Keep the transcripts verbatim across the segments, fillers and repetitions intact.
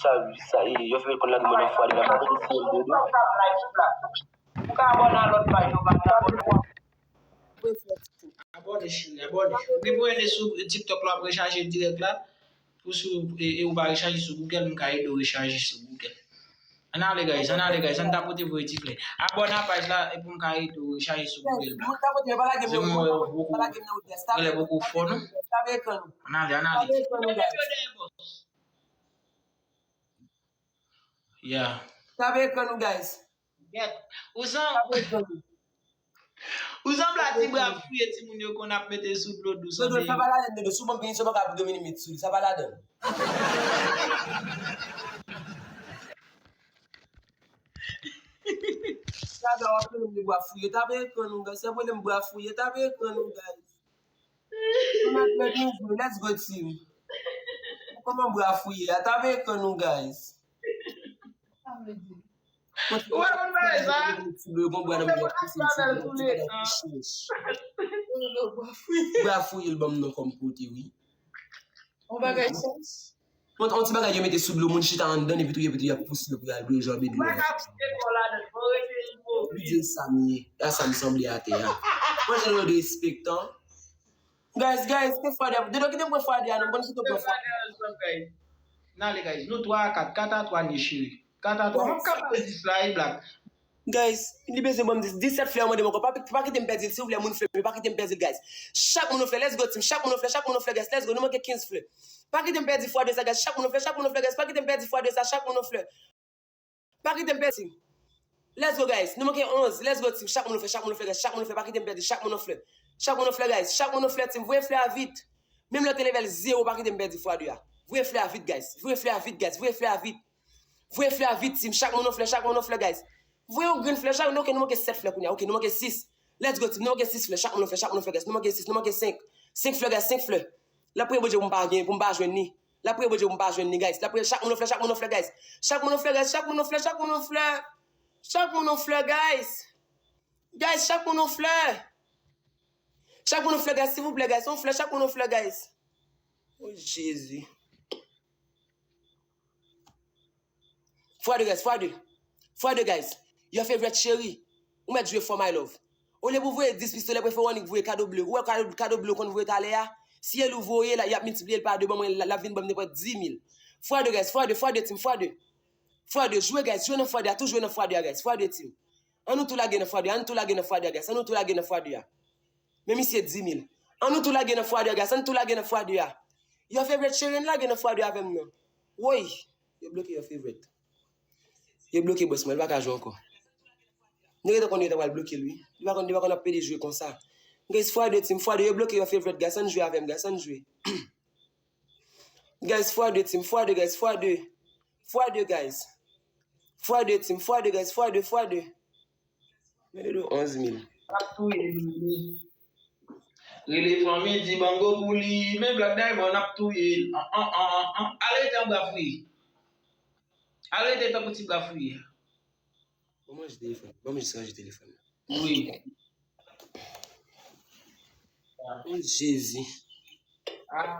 sa, sa, e, yo fè konn lage mwen nan fwa de la, pa kote si yo de. Ou ka abòne a lòt paj yo, pa abòne. Abòne, cheri, abòne. Ou gen pou ede sou TikTok la, w ap rechaje dirèk la. Ou sou, e, e ou pa rechaje sou Google, m ka ede w rechaje sou Google. Ann ale, guys, ann ale, guys, ann tapote voye ti flè. Abòne a paj la, epi m ka ede w rechaje sou Google. Moun tapote, pa lage m nan Google, pa lage m nan Google. Tape ekran nou. Ann ale, ann ale. Tape ekran nou, guys. Yeah. Tape ekran nou, guys. Gèt. Ou sanble, ou sanble a ti bra fouye timoun yo konn ap mete sou dlo dous. Dodo, sa pa ladann, Dodo. Si w ban m penisyon, w pa ka domine met sou li. Sa pa ladann. Sa dwa w ap rele m de bra fouye. Tape ekran nou, guys. Se pwoblèm bra fouye. Tape ekran nou, guys. Let's go, team. Kòman bra fouye a? Tape ekran nou, guys. Ou wè moun bagay sa? Bra fouye l ban m nan kòm kote, wi. On bagay sens. Mwen, on ti bagay yo mete sou dlo, moun chita anndan, epi touye, epi touye, ap pouse l pou y al dlo, janbe dlo. Ou pa ka fouye kò w ladan, fò w rete imobil. Li di sa m ye, a sa m sanble atè a. Mwen, jan yo derespektan. Guys, guys, ke fwa de, Dodo kite m pran fwa de a, non, m konn sou tou pran fwa de a. N ale, guys, nou twa a kat, kat a twa n ye, cheri. Kat a twa, m ap kapab dis la, e, Black. Guys, li bezwen ban m dis, disèt flè, mande m ankò. Pa, pa kite m pèdi l, silvouplè, moun flè, pa kite m pèdi l, guys. Chak moun yon flè, let's go, team. Chak moun yon flè, chak moun yon flè, guys. Let's go, nou manke kenz flè. Pa kite m pèdi fwa de sa, guys. Chak moun yon flè, chak moun yon flè, guys. Pa kite m pèdi fwa de sa, chak moun yon flè. Pa kite m pèdi. Let's go, guys. Nou manke onz. Let's go, team. Chak moun yon flè, chak moun yon flè, guys. Chak moun yon flè, pa kite m pèdi. Chak moun yon flè. Chak moun yon flè, guys. Chak moun yon flè, team. Voye flè a vit. Menm lè w te level zewo, pa kite m pèdi fwa de a. Voye flè a vit, guys. Voye flè a vit, guys. Voye flè a vit. Voye flè a vit, team. Chak moun yon flè, chak moun yon flè, guys. Voye yon grenn flè, chak, ok, nou manke sèt flè kounye a. Ok, nou manke sis. Let's go, team. Nou manke sis flè, chak moun yon flè, chak moun yon flè, guys. Nou manke sis, nou manke senk. Senk flè, guys, senk flè. Lapriyè Bondye pou m pa gen, pou m pa jwenn li. Lapriyè Bondye pou m pa jwenn li, guys. Lapriyè, chak moun yon flè, chak moun yon flè, guys. Chak moun yon flè, guys. Chak moun yon flè, chak moun yon flè, chak moun yon flè, guys. Guys, chak moun yon flè. Chak moun yon flè, guys, silvouplè, guys. Yon flè, chak moun yon flè, guys. O Jezi. Fwa de, guys, fwa de. Fwa de, guys. Your favorite cheri. Ou mèt jwe fò, my love. Olye pou voye dis pistolè, prefere w annik voye kado ble. Ou wè kado, kado ble w konn voye talè a? Si e l ou voye, l ap miltipliye l pa de, ban mwen, l ap vin ban m nenpòt dis mil. Fwa de, guys, fwa de, fwa de, team, fwa de. Fwa de, jwe, guys, jwe nan fwa de a, tou jwe nan fwa de a, guys, fwa de, team. Ann nou tou lage nan fwa de a, ann tou lage nan fwa de a, guys, ann nou tou lage nan fwa de a. Men misye dis mil. Ann nou tou lage nan fwa de a, guys, ann tou lage nan fwa de a. Your favorite cheri, ann lage nan fwa de avè m non. Woy! Yo bloke your favorite. Yo bloke bòs mwen, li pa ka jwe ankò. Nou gentan konnen yo ta pral bloke l, wi. Li pa konn, li pa konn ap pede jwe konsa. Guys, fwa de, team, fwa de, yo bloke your favorite, guys, ann jwe avè m, guys, ann jwe. Guys, fwa de, team, fwa de, guys, fwa de. Fwa de, guys. Fwa de, team, fwa de, guys, fwa de, fwa de. Mete de onz mil. Ap touye l, wi. Rele fanmi, di bango pou li. Men Black Diamond ap touye l. An, an, an, an, an. Al rete anba fouye. Al rete tankou ti bra fouye a. Ban mwen ranje telefòn. Ban mwen jis ranje telefòn nan. Wi. O Jezi. Ah,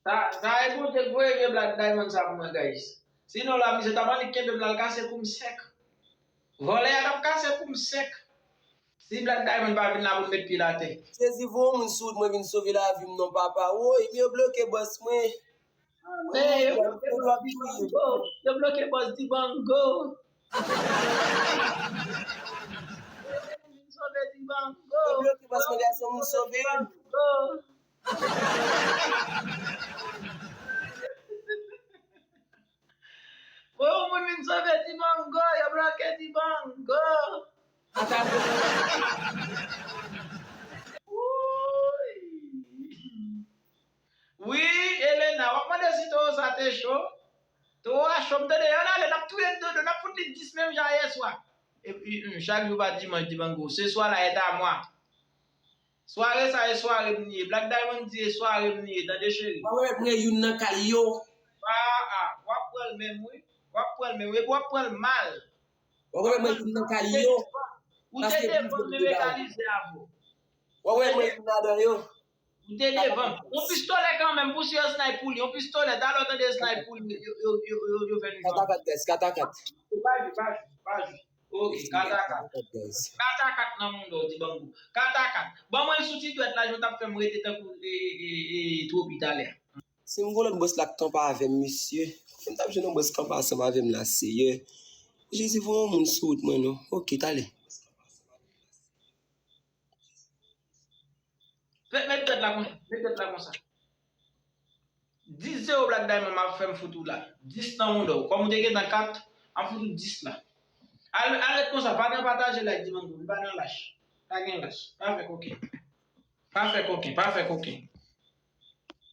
sa, sa e Bondye k voye vye Black Diamond sa pou mwen, guys. Sinon, la, misye t ap annik kenbe m la, l kase kou m sèk. Vòlè a t ap kase kou m sèk. Si Black Diamond pa vin la pou l met pye l atè. Jezi, voye yon moun sou wout mwen vin sove lavi m non, papa. Woy, men yo bloke bòs mwen. Men yo bloke bòs Dibango. Yo bloke bòs Dibango. Vin sove Dibango. Yo bloke bòs mwen, gason, moun sove. Dibango. Bon, yon moun vin sove Dibango, yo bloke Dibango. Wi, Elena, w ap mande si towo sa te cho? Towo a cho, m tande, ann ale, n ap touye Dodo, n ap fout li dis menm jan yèswa. Epi, hmm, chak jou pa dimanch, Dibango. Ce soir là est à moi. Sware sa e sware m li ye. Black Diamond di e sware m li ye, tande cheri. W ap remèt mwen youn nan kay yo. Ah, ah, w ap pran l menm wi. W ap pran l menm wi. Epi w ap pran l mal. W ap remèt mwen youn nan kay yo. Ou te devan m, men mekanize avè w. W ap remèt mwen youn ladan yo. Ou te devan. Yon pistolè kanmenm, pou si yo snipe pou li. Yon pistolè, talè w tande yo snipe pou li, yo, yo, yo, yo, yo fè nou jwenn. Kat a kat, guys, kat a kat. Pa jwe, pa jwe, pa jwe. Ok, kat a kat. Kat a kat, guys. Kat a kat nan moun do, ti bangou. Kat a kat. Ban mwen l sou ti dwèt la, jan w t ap fè m rete tankou, e, e, e, e, twopi talè. Si m gon lòt bòs la k kanpe avè m, mesye. Kòman m t ap jwenn yon bòs kanpe ansanm avè m la, Seyè? Jezi, voye yon moun sou wout mwen non. Ok, talè. Met, met dwèt la konsa, met dwèt la konsa. Dis zewo Black Diamond m ap fè m fout ou la. Dis nan moun do. Kòm ou te gentan kat, m ap fout ou dis la. Al, al ret konsa, pa nan pataje like di bangou, li pa nan lach. Pa gen lach. Pa fè koken. Pa fè koken, pa fè koken.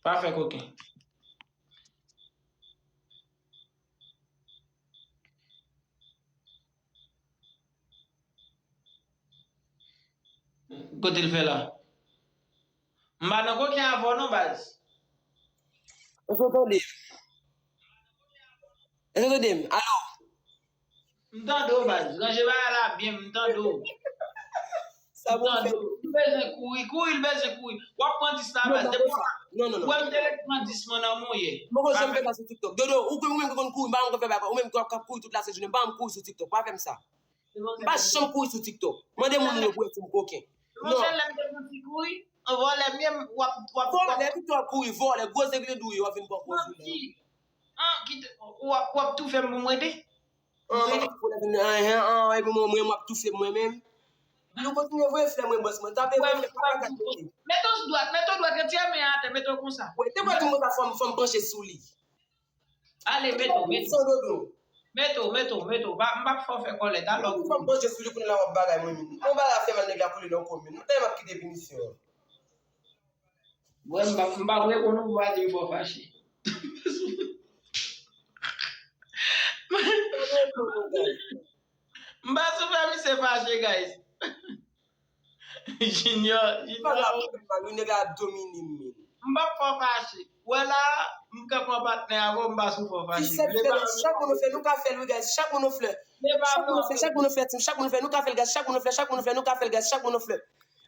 Pa fè koken. Kote l fè la? M pa nan koken avè w non, baz. Èske w tande m? Èske w tande m? Alo? M tande w, baz. Ranje bagay la byen, m tande w. Sa bon fè? Li bezwen kouri, kouri, li bezwen kouri. W ap pran dis la, baz. Depi w ap, non, non, non. Ou wè m te ret pran dis mwen nan mouye. M poko janm fè sa sou TikTok. Dodo, ou menm ki konn kouri, m pa janm konn fè bagay. Ou menm ki ap kouri tout lasent jounen, m pa janm kouri sou TikTok. Pa fè m sa. M pa janm kouri sou TikTok. Mande moun yo pou yo di m koken. Non. Monchè, lè m te pran ti kouri, an vòlè m ye, w ap, w ap, w ap. Vòlè, ki w ap kouri, vòlè, gwo zegle dou yo, w ap vin pran pòz ou la. Manti. An, kite, w ap, w ap toufe m pou m rete. An, m ap toufe w, an, epi mwen, mwen, w ap toufe m mwen menm. Nou kontinye voye flè mwen, bòs mwen. Tape mwen, pa gade. Mete w sou dwat, mete w dwat, retire men an atè, mete w konsa. Wi, te mwen di mwen sa, fò m, fò m panche sou li. Ale, mete w, mete w. San dodo. Mete w, mete w, mete w. Pa, m p ap fè w fè kòlèt, alò. Fò m panche sou li kounye a, w ap bagay mwen menm. Yon bagay ap fè mal, nèg la koule nan komin. Mwen tèlman ap kite pinisyon. Mwen, m pa, m pa vre konnen ou pa di m fò fache. M pa sou fè misye fache, guys. Junior, Junior. Wi, nèg la ap domine m, men. M p ap fè w fache. Wè la, m kanpe an patnè avè w, m pa sou fè w fache. Ti sèl flè, guys, chak moun nou fè, nou ka fè l, wi, guys, chak moun nou flè. Chak moun nou flè, chak moun nou flè, team, chak moun nou flè, nou ka fè l, guys, chak moun nou flè, nou ka fè l, guys, chak moun nou flè.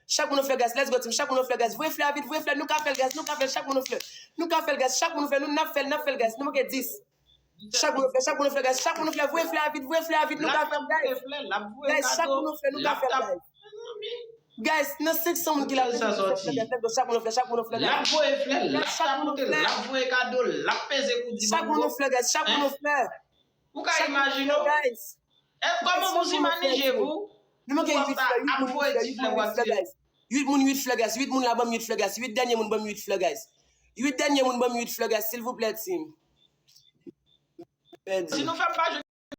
Chak moun nou flè, guys, let's go, team, chak moun nou flè, guys, voye flè a vit, voye flè, nou ka fè l, guys, nou ka fè l, chak moun nou flè. Nou ka fè l, guys, chak moun nou flè, nou n ap fè l, n ap fè l, guys, nou manke dis. Chak moun nou flè, chak moun nou flè, guys, chak moun nou flè, voye flè a vit, voye flè a vit, nou ka fè l, guys. Guys, chak moun nou flè, nou ka fè l, guys. Guys, nan senk san moun ki la, chak moun nou flè, guys, let's go, chak moun nou flè, chak moun nou flè, guys. L ap voye flè, l ap tapote, l ap voye kado, l ap peze kou di bangou. Chak moun nou flè, guys, chak moun nou flè. Ou ka imajine w? Guys. Kòman pou zimanije pou? Nou manke uit flè, uit moun, uit flè, uit moun, uit flè, guys. Uit moun, uit flè, guys. Uit moun la, ban m uit flè, guys. Uit dènye moun, ban m uit flè, guys. Uit dènye moun, ban m uit flè, guys, silvouplè, team. Pèdi. Si nou fè m pa jwenn